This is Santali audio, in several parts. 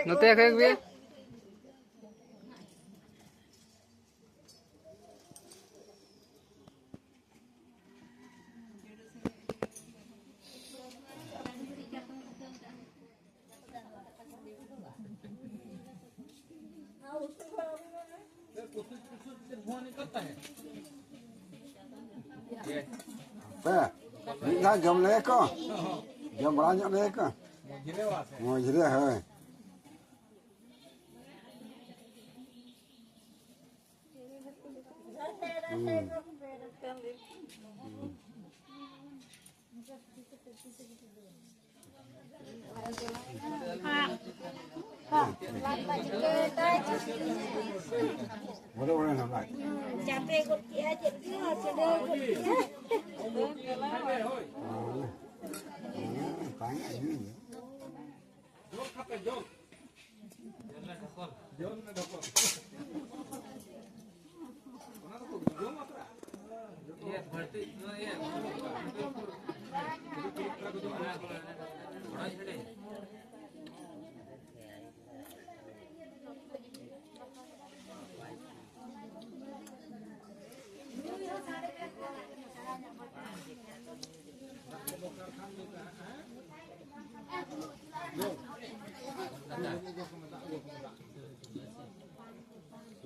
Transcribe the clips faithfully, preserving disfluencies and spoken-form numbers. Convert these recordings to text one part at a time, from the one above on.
ᱱᱚᱛᱮ ᱠᱷᱚᱡ ᱜᱮ᱾ ᱦᱟᱯᱮ, ᱢᱤᱫ ᱫᱷᱟᱣ ᱡᱚᱢ ᱞᱮᱜᱮ ᱠᱚ, ᱡᱚᱢ ᱵᱟᱲᱟ ᱧᱚᱜ ᱞᱮᱜᱮ ᱠᱚ᱾ ᱢᱚᱡᱽ ᱨᱮ, ᱦᱳᱭ᱾ ᱦᱩᱸ᱾ ᱵᱚᱞᱮ, ᱵᱚᱞᱮ, ᱱᱟᱯᱟᱭ᱾ ᱪᱟᱯᱮ ᱜᱚᱫ ᱠᱮᱜᱼᱟ, ᱪᱮᱫ ᱪᱚ, ᱪᱷᱤᱰᱟᱹᱣ ᱜᱚᱫ ᱠᱮᱜᱼᱟ᱾ ᱦᱮᱸ, ᱦᱮᱸ, ᱵᱟᱝ ᱟᱸᱡᱚᱢ᱾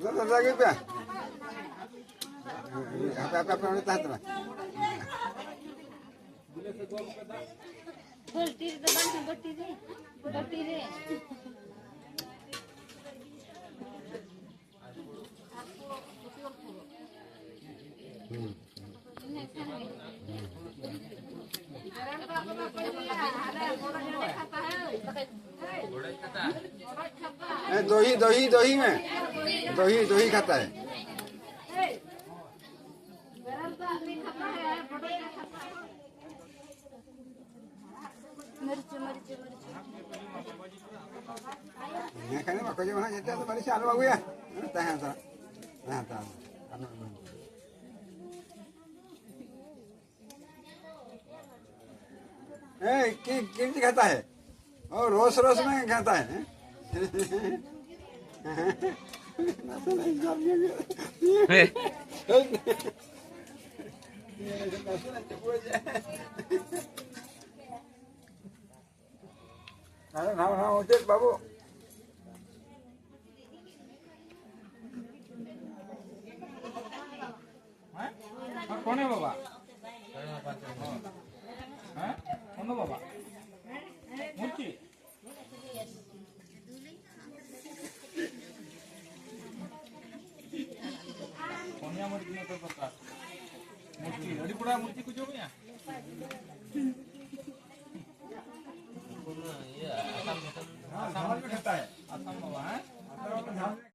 ᱫᱟᱫᱟ, ᱫᱟᱫᱟ, ᱜᱮ ᱯᱮ᱾ ᱦᱟᱯᱮ, ᱦᱟᱯᱮ, ᱦᱟᱯᱮ, ᱚᱸᱰᱮ ᱛᱟᱦᱮᱸ ᱦᱟᱛᱟᱲ ᱢᱮ᱾ ᱵᱟᱹᱴᱤ ᱨᱮᱫᱚ ᱵᱟᱝ, ᱵᱟᱹᱴᱤ ᱨᱮ, ᱵᱟᱹᱴᱤ ᱨᱮ᱾ ए, दही, दही, दही में। दही, दही खाता है। मिर्च, मिर्च, मिर्च। ᱮᱱᱠᱷᱟᱱ ᱵᱟᱠᱚ ᱡᱚᱢᱟ ᱦᱟᱸᱜ, ᱡᱮᱛᱮ ᱫᱚ ᱢᱟᱹᱨᱤᱪ ᱟᱞᱚ ᱟᱹᱜᱩᱭᱟ᱾ ᱛᱟᱦᱮᱸ ᱦᱟᱛᱟᱲ, ᱛᱟᱦᱮᱸ ᱦᱟᱛᱟᱲ᱾ ᱦᱮᱸ, ᱠᱤ ᱠᱤᱨᱪᱤ ᱠᱷᱟᱛᱟ ᱦᱮ? ᱚ, ᱨᱚᱥ ᱨᱚᱥ ᱢᱮ ᱠᱷᱟᱛᱟ ᱦᱮ᱾ ᱱᱟᱥᱮᱱᱟᱜ ᱡᱚᱢ ᱧᱩ ᱜᱮ᱾ ᱱᱟᱥᱮᱱᱟᱜ ᱪᱩᱯᱩ ᱡᱮ᱾ ᱟᱨ ᱱᱟᱣᱟ ᱱᱟᱣᱟ ᱢᱩᱪᱟᱹᱫ ᱵᱟᱹᱵᱩ᱾ ᱦᱮᱸ? ᱟᱨ ᱠᱚᱱᱮ ᱵᱟᱵᱟ? ᱦᱮᱸ? ᱠᱚᱱᱮ ᱵᱟᱵᱟ? ᱢᱩᱪᱤ? ᱠᱚᱱᱭᱟ ᱢᱩᱪᱤ ᱱᱤᱛᱚᱜ ᱫᱚᱨᱠᱟᱨ᱾ ᱢᱩᱪᱤ, ᱟᱹᱰᱤ ᱵᱚᱲᱟ ᱢᱩᱪᱤ ᱠᱚ ᱡᱚᱢᱮᱜᱼᱟ?